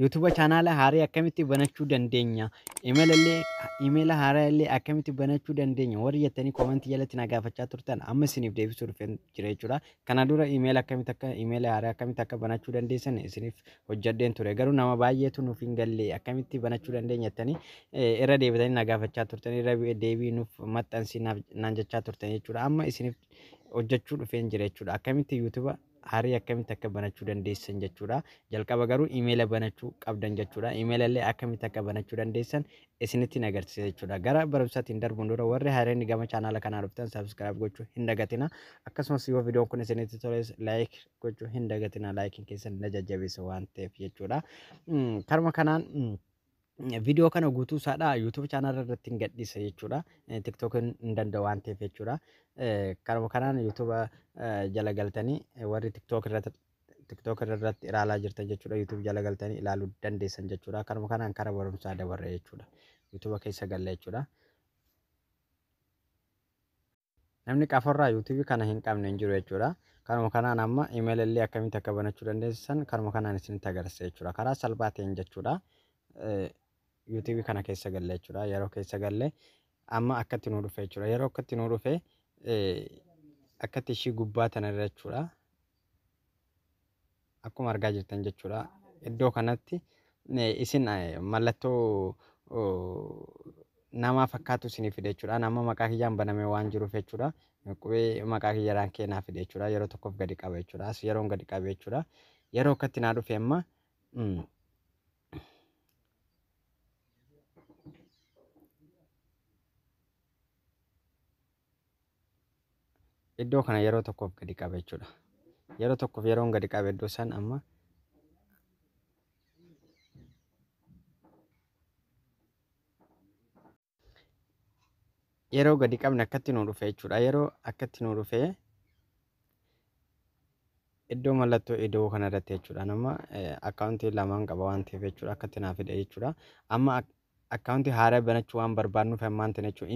YouTube chaanaala haaraa akkamitti banachuu dandeenya? Imeela haaraa illee akkamitti banachuu dandeenya? Warri jettanii koomentii jalatti na gaafachaa turtan amma isiniif deebisuu dhufeen jira jechuudha. Kana dura imeela akkamitti akka imeela haaraa akkamitti akka banachuu dandeessan isiniif hojjedheen ture. Garuu nama baay'eetu nuuf hin galle, akkamitti banachuu dandeenya jettanii irra deebitanii na gaafachaa turtan, irra deebii nuuf maxxansii naan jechaa turtan jechuudha. Amma isiniif hojjechuu dhufeen jira jechuudha. Akkamitti YouTube haarii akkamitti akka banachuu dandeessan jechuudha. Jalqaba garuu imeela banachuu qabdan jechuudha. Imeela illee akkamitti akka banachuu dandeessan isinitti agarsiisa jechuudha. Gara barumsaatiin darbuun dura warri haareen gama chaanaala kanaa dhuftan subscribe gochuu hin dagatina. Akkasumas yoo viidiyoon kun isinitti toles like gochuu hin dagatina. Laayikiin keessan na jajjabeessa waan ta'eef jechuudha. Karuma kanaan viidiyoo kana guutuu isaadha YouTube chaanaala irratti hin gadhiisa jechuudha. TikTok hin danda'u waan ta'eef jechuudha. Karuma kanaan YouTube jala galtanii warri TikTok irratti ilaalaa jirtan jechuudha. YouTube jala galtanii ilaaluu dandeessan jechuudha. Karuma kanaan kara barumsaa dabarre jechuudha. YouTube keessa galle jechuudha. Namni qafarraa YouTube kana hin qabne hin jiru jechuudha. Karuma kanaan amma email illee akkamitti akka banachuu dandeessan karuma kanaan isinitti agarsiisa jechuudha. Karaa salphaa ta'een jechuudha. YouTube kana keessa galle jechuudha. Yeroo keessa galle amma akkatti nuu dhufe jechuudha. Yeroo akkatti nuu dhufe akkatti ishii gubbaa tana irra jechuudha. Akkuma argaa jirtan jechuudha. Iddoo kanatti isin mallattoo namaa fakkaatu isinii fide jechuudha. Nama maqaa kiyyaan banamee waan jiruuf jechuudha. Qubee maqaa kiyyaraan kee naa fide jechuudha. Yeroo tokkoof gadi qaba jechuudha. As yeroon gadi qabe jechuudha. Yeroo akkatti naa dhufe amma iddoo kana yeroo tokkoof gadi qaba jechuudha. Yeroo tokkoof yeroon gadi qabe iddoo san amma yeroo gadi qabne akkatti nuu dhufe jechuudha. Yeroo akkatti nuu dhufe iddoo mallattoo iddoo kana irratti jechuudha. Nama akkaawuntii lamaan qaba waan ta'eef jechuudha. Akkatti naa fide jechuudha. Amma akkaawuntii haaraa banachuu waan barbaadnuuf ammaan tana jechuudha.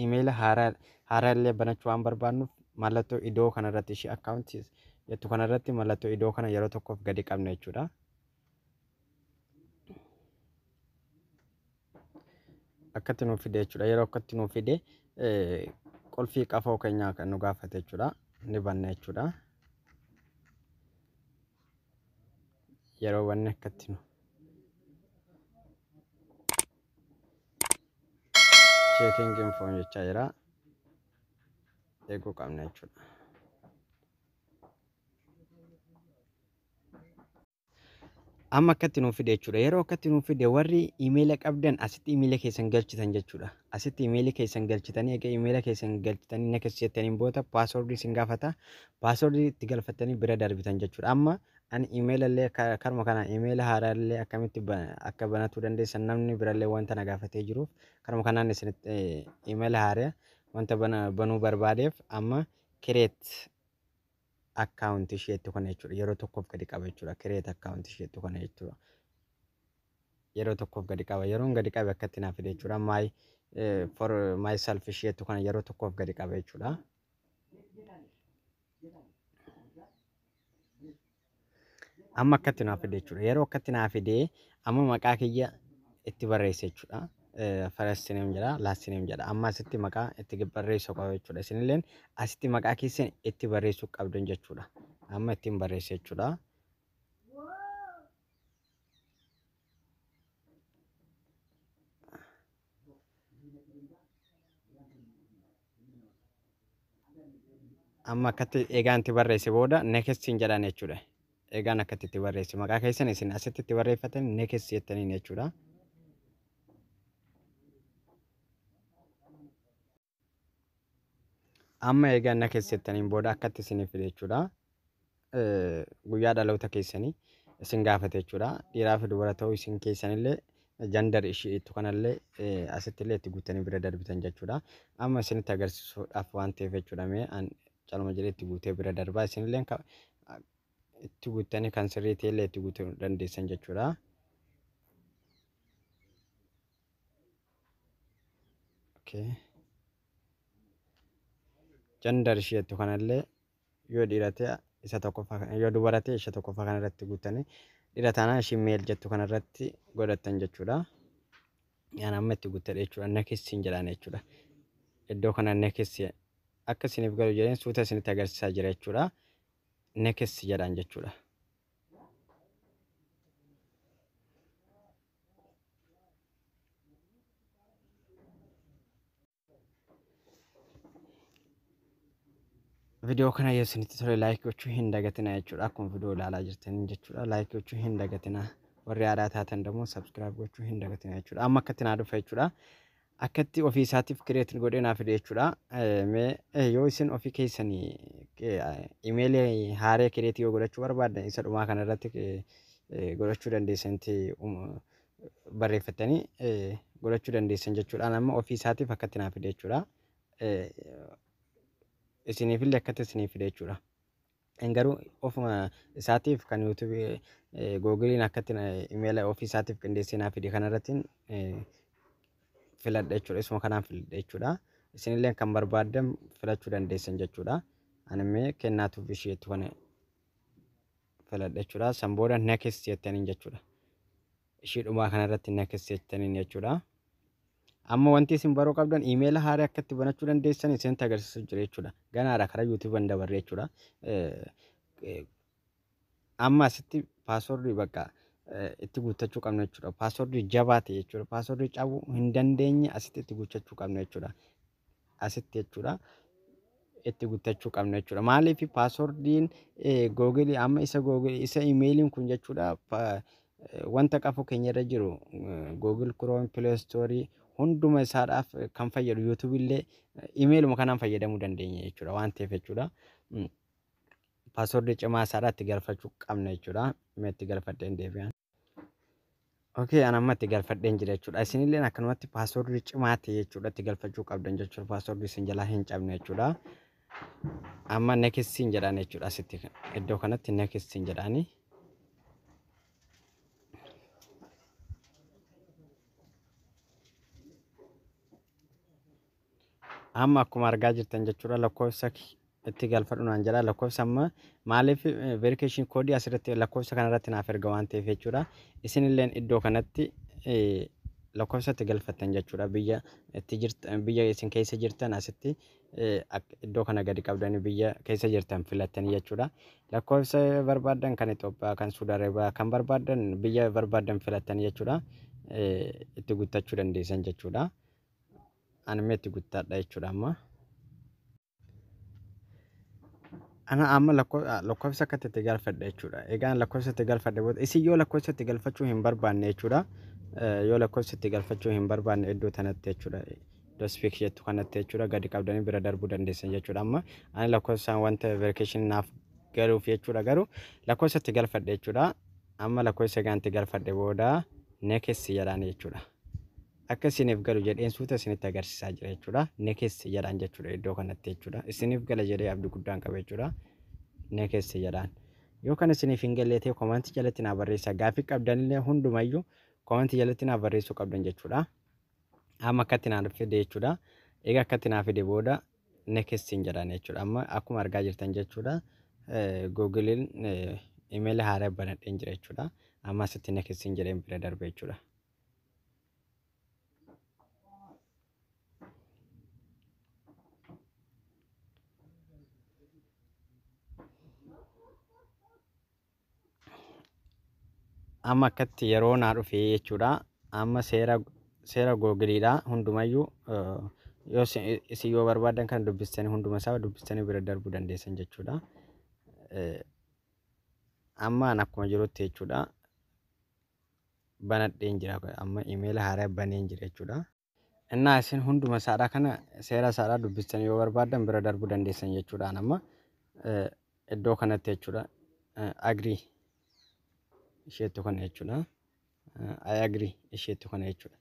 Imeela haaraa illee banachuu waan barbaadnuuf mallattoo iddoo kana irratti ishee akkaawuntii jettu kana irratti mallattoo iddoo kana yeroo tokkoof gadi qabna jechuudha. Akkatti nuu fide jechuudha. Yeroo akkatti nuu fide qulfii qafoo keenyaa kan nu gaafate jechuudha. Ni banna jechuudha. Yeroo banne akkatti nu checking info jechaa jira. Eeguu qabna jechuudha. Amma akkatti nuu fide jechuudha. Yeroo akkatti nuu fide warri imeela qabdan asitti imeela keessan galchitan jechuudha. Asitti imeela keessan galchitanii, egaa imeela keessan galchitanii next jettaniin booda paaswordii isin gaafata. Paaswordii itti galfattanii bira darbitan jechuudha. Amma ani imeela illee karuma kanaan imeela haaraa illee akkamitti akka banatuu dandeessan namni birallee wanta na gaafatee jiruuf karuma kanaan isinitti imeela haaraa wanta banuu barbaadeef amma create account isheettu kana jechuudha. Yeroo tokkoof gadi qaba jechuudha. Create account isheettu kana jechuudha. Yeroo tokkoof gadi qaba. Yeroon gadi qabe akkatti naaf fide jechuudha. My for myself isheettu kana yeroo tokkoof gadi qaba jechuudha. Amma akkatti naaf fide jechuudha. Yeroo akkatti naaf fide amma maqaa kiyya itti barreesse jechuudha. First name jedha, last name jedha. Amma asitti maqaa itti barreessuu qaba jechuudha. Isinilleen asitti maqaa keessan itti barreessuu qabdan jechuudha. Amma ittiin barreesse jechuudha. Amma akkatti eegaan itti barreesse booda next hin jedhan jechuudha. Eegaan akkatti itti barreesse maqaa keessan isin asitti itti barreeffatan next jettaniin jechuudha. Amma eegaan next jettaniin booda akkatti isiniif fide jechuudha. Guyyaa dhaloota keessanii isin gaafate jechuudha. Dhiiraa fi dubara ta'uu isin keessanillee gender ishee ittu kanallee asitti illee itti guuttanii bira darbitan jechuudha. Amma isinitti agarsiisuudhaaf waan ta'eef jechuudha. Mee an caluma jedhee itti guutee bira darbaa, isinillee itti guuttanii kan sirrii ta'e illee itti guutuu dandeessan jechuudha. Okay. Gender ishee jettu kanallee yoo dhiira ta'e isa tokkoffaa kana, yoo dubara ta'e isa tokkoffaa kana irratti guuttanii Dhiira taanaan ishii male jettu kanarratti godhattan jechuudha. Yaan amma itti guuttadha jechuudha. Next iin jedhaan jechuudha. Iddoo kana next akka isiniif galu jedheen suuta isinitti agarsiisaa jira jechuudha. Next jedhaan jechuudha. Viidiyoo kana yoo isinitti tole like gochuu hin dagatinaa jechuudha. Akkuma viidiyoo ilaalaa jirtaniin jechuudha. Like gochuu hin dagatinaa. Warri haaraa taatan immoo subscribe gochuu hin dagatinaa jechuudha. Amma akkatti naa dhufa jechuudha. Akkatti ofii isaatiif create godhee naa fide jechuudha. Mee yoo isin ofii keessanii imeelii haaraa create yoo godhachuu barbaaddan, isa dhumaa kanarratti godhachuu dandeessanitti barreeffattanii godhachuu dandeessan jechuudha. Amma ofii isaatiif akkatti naa fide jechuudha. Isiniifillee akkatti isinii fide jechuudha. Garuu ofuma isaatiif kan yuutuubii googiliin akkatti imeela ofii isaatiif qindeessee naa fide kanarratti filadha jechuudha. Isuma kanaan filadha jechuudha. Isinillee kan barbaaddan filachuu dandeessan jechuudha. Ani immoo kennaatuuf isheetu kana filadha jechuudha. San booda next jettaniin jechuudha. Ishii dhumaa kanarratti next jettaniin jechuudha. Amma wanti isin baruu qabdan, imeela haaraa akkatti banachuu dandeessan isinitti agarsiisu jira jechuudha. Ganaadha karaa yuutuubii dabarre jechuudha. Amma asitti paaswordii bakka itti guuttachuu qabna jechuudha. Paaswordii jabaa ta'e jechuudha. Paaswordii cabuu hin dandeenye asitti itti guuttachuu qabna jechuudha. Asitti jechuudha. Itti guuttachuu qabna jechuudha. Maaliif? Paaswordiin googilii amma isa googilii isa imeeliin kun jechuudha, wanta qafoo keenya irra jiru, Google Chrome, Play Store, hunduma isaadhaaf kan fayyadu, yuutuubii illee imeeluma kanaan fayyadamuu dandeenya jechuudha waan ta'eef jechuudha. Paaswordii cimaa isaadhaa itti galfachuu qabna jechuudha. Mee itti galfadheen deebi'an. Okay, an amma itti galfadheen jira jechuudha. Isinillee akkanumatti paaswordii cimaa ta'e jechuudha itti galfachuu qabdan jechuudha. Paaswordii isin jalaa hin cabne jechuudha. Amma next iin jedhaan jechuudha, asitti iddoo kanatti next iin jedhaani. Amma akkuma argaa jirtan jechuudha, lakkoofsa itti galfadhu naan jedha. Lakkoofsa amma maaliif verification koodii asirratti lakkoofsa kanarratti naaf erga waan ta'eef jechuudha. Isinilleen iddoo kanatti lakkoofsa itti galfattan jechuudha. Biyya itti jirtan, biyya isin keessa jirtan, asitti iddoo kana gadi qabdanii biyya keessa jirtan filattanii jechuudha. Lakkoofsa barbaaddan, kan Itoophiyaa, kan Suudi Arabiyaa, kan barbaaddan, biyya barbaaddan filattanii jechuudha. Itti guuttachuu dandeessan jechuudha. Ani itti guuttadha jechuudha amma. Ana amma lakkoofsa akkatti itti galfadha jechuudha. Egaa lakkoofsa itti galfadhe booda, isin yoo lakkoofsa itti galfachuu hin barbaanne jechuudha. Yoo lakkoofsa itti galfachuu hin barbaanne, iddoo tanatti jechuudha. Iddoo skip jettu kanatti jechuudha, gadi qabdanii bira darbuu dandeessan jechuudha. Amma ani lakkoofsaan wanta verification naaf galuuf jechuudha, garuu lakkoofsa itti galfadhe jechuudha. Amma lakkoofsa egaa itti galfadhe booda next jedhaan jechuudha. Akka isiniif galu jedheen suuta isinitti agarsiisaa jira jechuudha. Next jedhaan jechuudha iddoo kanatti jechuudha. Isiniif gala jedhee abdii guddaan qaba jechuudha. Next jedhaan. Yoo kan isiniif hin galle ta'e koomantii jalatti naa barreessaa. Gaaffii qabdanillee hundumayyuu koomantii jalatti naa barreessuu qabdan jechuudha. Amma akkatti naa fide jechuudha. Egaa akkatti naa fide booda next iin jedhaan jechuudha. Amma akkuma argaa jirtan jechuudha. Googiliin imeela haaraa banadheen jira jechuudha. Amma asitti next iin jedheen bira darbe jechuudha. Amma akkatti yeroo naa dhufe jechuudha. Amma seera googiliidha hundumayyuu yoo isin yoo barbaadan kan dubbistanii, hunduma isaa dubbistanii bira darbuu dandeessan jechuudha. Amma an akkuma jirutti jechuudha, banadheen jira, amma imeela haaraa baneen jira jechuudha. Innaa isin hunduma isaadha kana seera isaadhaa dubbistanii yoo barbaadan bira darbuu dandeessan jechuudha. Amma iddoo kanatti jechuudha, agree isheettu kana jechuudha. I agree isheettu kana jechuudha.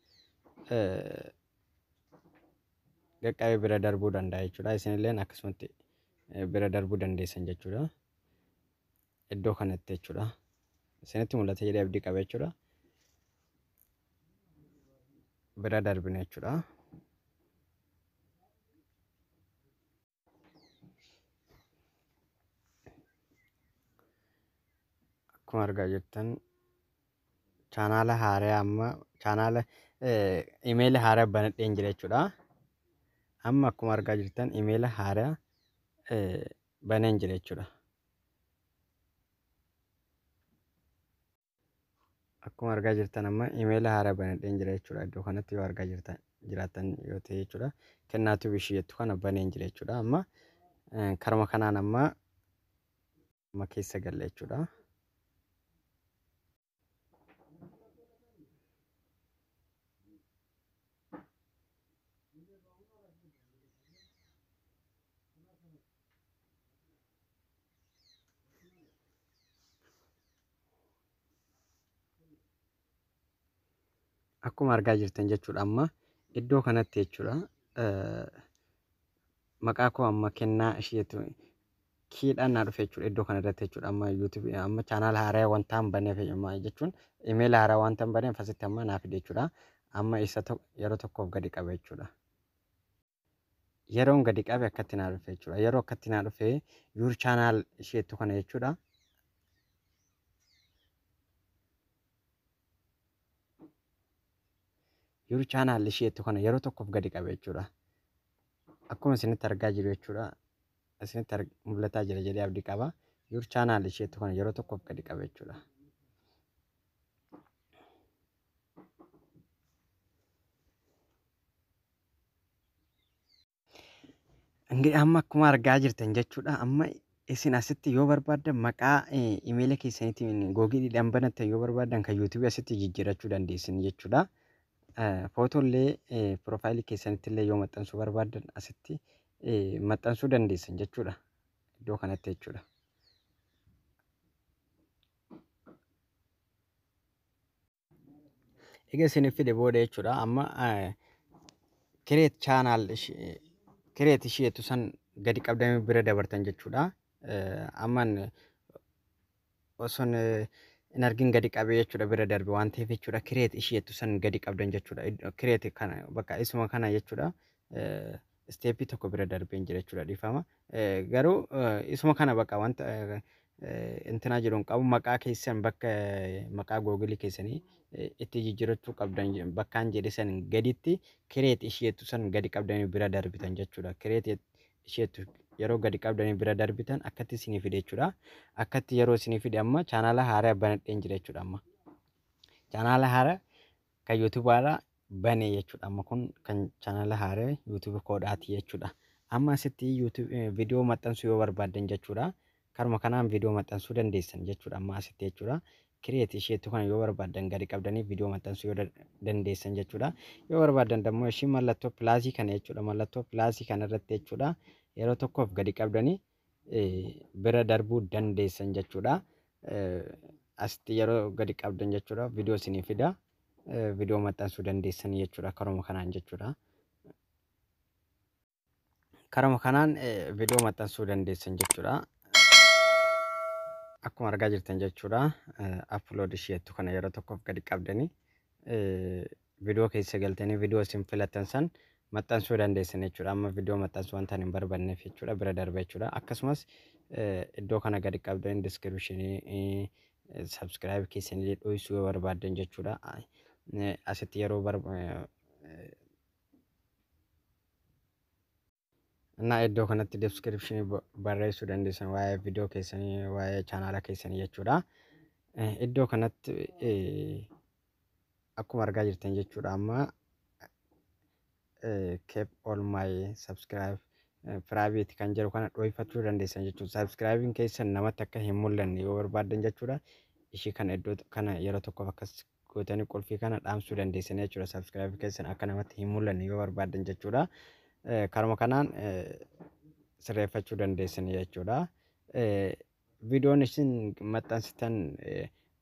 Qaqqabee bira darbuu danda'a jechuudha. Isinilleen akkasumatti bira darbuu dandeessan jechuudha. Iddoo kanatti jechuudha. Isinitti mul'ata jedhee abdii qaba jechuudha. Bira darbina jechuudha. Akkuma argaa jirtan Chaanaala haaraa amma chaanaala imeela haaraa banadheen jira jechuudha. Amma akkuma argaa jirtan imeela haaraa baneen jira jechuudha. Akkuma argaa jirtan amma imeela haaraa banadheen jira jechuudha. Iddoo kanatti yoo argaa jirtan jiraatan yoo ta'e jechuudha. Kennaa Tube ishii jettu kana baneen jira jechuudha. Amma karuma kanaan amma keessa galla jechuudha. Akkuma argaa jirtan jechuudha, amma iddoo kanatti jechuudha, maqaa koo amma Kennaa isheetu kiidhaan naa dhufe jechuudha iddoo kanarratti jechuudha. Amma YouTube amma chaanaala haaraa wanta hin baneef jechuun imeela haaraa wanta hin baneef asitti amma naa fide jechuudha. Amma isa yeroo tokkoof gadi qaba jechuudha. Yeroon gadi qabe akkatti naa dhufe jechuudha. Yeroo akkatti naa dhufe, your channel isheettu kana jechuudha. Your channel isheettu kana yeroo tokkoof gadi qabe jechuudha. Akkuma isinitti argaa jiru jechuudha. Isinitti mul'ataa jira jedhee abdii qaba. Your channel isheettu kana yeroo tokkoof gadi qabe jechuudha. Ingirii amma akkuma argaa jirtan jechuudha. Amma isin asitti yoo barbaaddan maqaa imeela keessaniitiin Googleiidhaan banattan yoo barbaaddan kan YouTubeii asitti jijjiirachuu dandeessan jechuudha. Footollee profileii keessanitti illee yoo maxxansuu barbaaddan asitti maxxansuu dandeessan jechuudha. Iddoo kanatti jechuudha. Egaa isiniif fide booda jechuudha. Amma create channel, create isheetu san gadi qabdanii bira dabartan jechuudha. Amman osoon hin argin gadi qabee jechuudha bira darbe waan ta'eef jechuudha. Create isheetu san gadi qabdan jechuudha. Create kana bakka isuma kana jechuudha. Stepii tokko bira darbeen jira jechuudha, dhiifama. Garuu isuma kana bakka wanta intinaa jedhu hin qabu. Maqaa keessan bakka maqaa Googleii keessanii itti jijjiirachuu qabdan bakkaan jedhe san gaditti create isheetu san gadi qabdanii bira darbitan jechuudha. Create isheetu yeroo gadi qabdanii bira darbitan akkatti isinii fide jechuudha. Akkatti yeroo isinii fide, amma chaanaala haaraa banadheen jira jechuudha amma. Chaanaala haaraa kan YouTubeaadhaa banee jechuudha. Amma kun kan chaanaala haaraa YouTubeii koodhaati jechuudha. Amma asitti YouTube viidiyoo maxxansuu yoo barbaaddan jechuudha. Karuma kanaan viidiyoo maxxansuu dandeessan jechuudha amma asitti jechuudha. Create isheetu kana yoo barbaaddan gadi qabdanii viidiyoo maxxansuu yoo dandeessan jechuudha. Yoo barbaaddan immoo ishii mallattoo plusii kana jechuudha. Mallattoo plusii kana irratti jechuudha. Yeroo tokkoof gadi qabdanii bira darbuu dandeessan jechuudha. Asitti yeroo gadi qabdan jechuudha, viidiyoo isinii fida. Viidiyoo maxxansuu dandeessan jechuudha karuma kanaan jechuudha. Karuma kanaan viidiyoo maxxansuu dandeessan jechuudha. Akkuma argaa jirtan jechuudha. Upload isheettu kana yeroo tokkoof gadi qabdanii viidiyoo keessa galtanii viidiyoo isin filattan san maxxansuu dandeessan jechuudha. Amma viidiyoo maxxansuu wanta hin barbaanneef jechuudha bira darba jechuudha. Akkasumas iddoo kana gadi qabdanii descriptionii subscribe keessanillee dho'isuu yoo barbaaddan jechuudha. Asitti yeroo እና iddoo kanatti descriptionii barreessuu dandeessan waa'ee viidiyoo keessanii, waa'ee chaanaala keessanii jechuudha. Iddoo kanatti akkuma argaa jirtan jechuudha, amma keep all my subscribe private kan jedhu kana dho'ifachuu dandeessan jechuudha. Subscribing keessan namatti akka hin mul'anne yoo barbaaddan jechuudha. Ishii kana iddoo kana yeroo tokkoof akkas gootanii qulfii kana dhaamsuu dandeessan jechuudha. Subscribe keessan akka namatti hin mul'anne yoo barbaaddan jechuudha. Karuma kanaan sirreeffachuu dandeessan jechuudha. Viidiyoon isin maxxansitan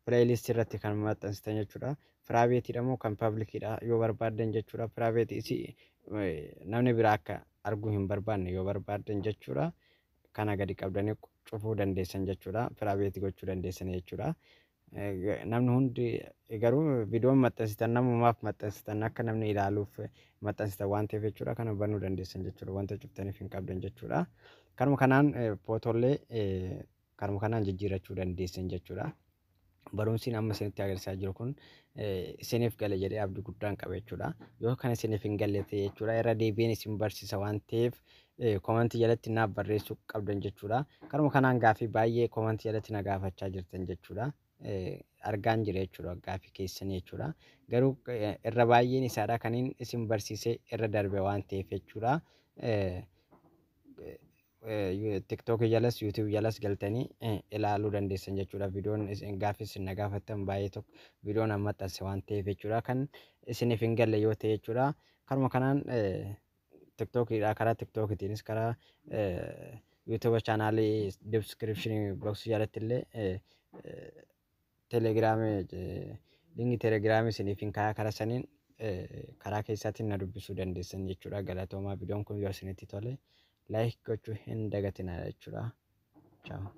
playlistii irratti kan maxxansitan jechuudha. Privateiidha moo kan publiciidha yoo barbaaddan jechuudha. Privateii isi namni biraa akka arguu hin barbaanne yoo barbaaddan jechuudha. Kana gadi qabdanii cufuu dandeessan jechuudha. Privateii gochuu dandeessan jechuudha. Namni hundi garuu viidiyoon maxxansitan namumaaf maxxansitan, akka namni ilaaluuf maxxansitan waan ta'eef jechuudha. Kana banuu dandeessan jechuudha. Wanta cuftaniif hin qabdan jechuudha. Karuma kanaan footollee karuma kanaan jijjiirachuu dandeessan jechuudha. Barumsiin amma isinitti agarsiisaa jiru kun isiniif gale jedhee abdii guddaan qaba jechuudha. Yoo kana isiniif hin galle ta'e jechuudha, irra deebiin isin barsiisa waan ta'eef commentii jalatti naaf barreessuu qabdan jechuudha. Karuma kanaan gaafii baay'ee commentii jalatti na gaafachaa jirtan jechuudha. Argaan jira jechuudha gaafii keessanii jechuudha. Garuu irra baay'een isaadha kaniin isin barsiisee irra darbe waan ta'eef jechuudha. TikTokii jalas, YouTube jalas galtanii ilaaluu dandeessan jechuudha. Viidiyoon isin gaafii isin na gaafattan baay'ee tokko viidiyoon amma maxxanse waan ta'eef jechuudha. Kan isiniif hin galle yoo ta'e jechuudha. Karuma kanaan TikTokiidha, karaa TikTokiitiinis, karaa YouTube channelii descriptionii boxii jalatti illee Telegramii, linkii Telegramii isiniif hin kaayaa, karaa saniin karaa keessaatiin na dubbisuu dandeessan jechuudha. Galatoomaa. Viidiyoon kun yoo isinitti tole like gochuu hin dagatinaa jechuudha. Ciao.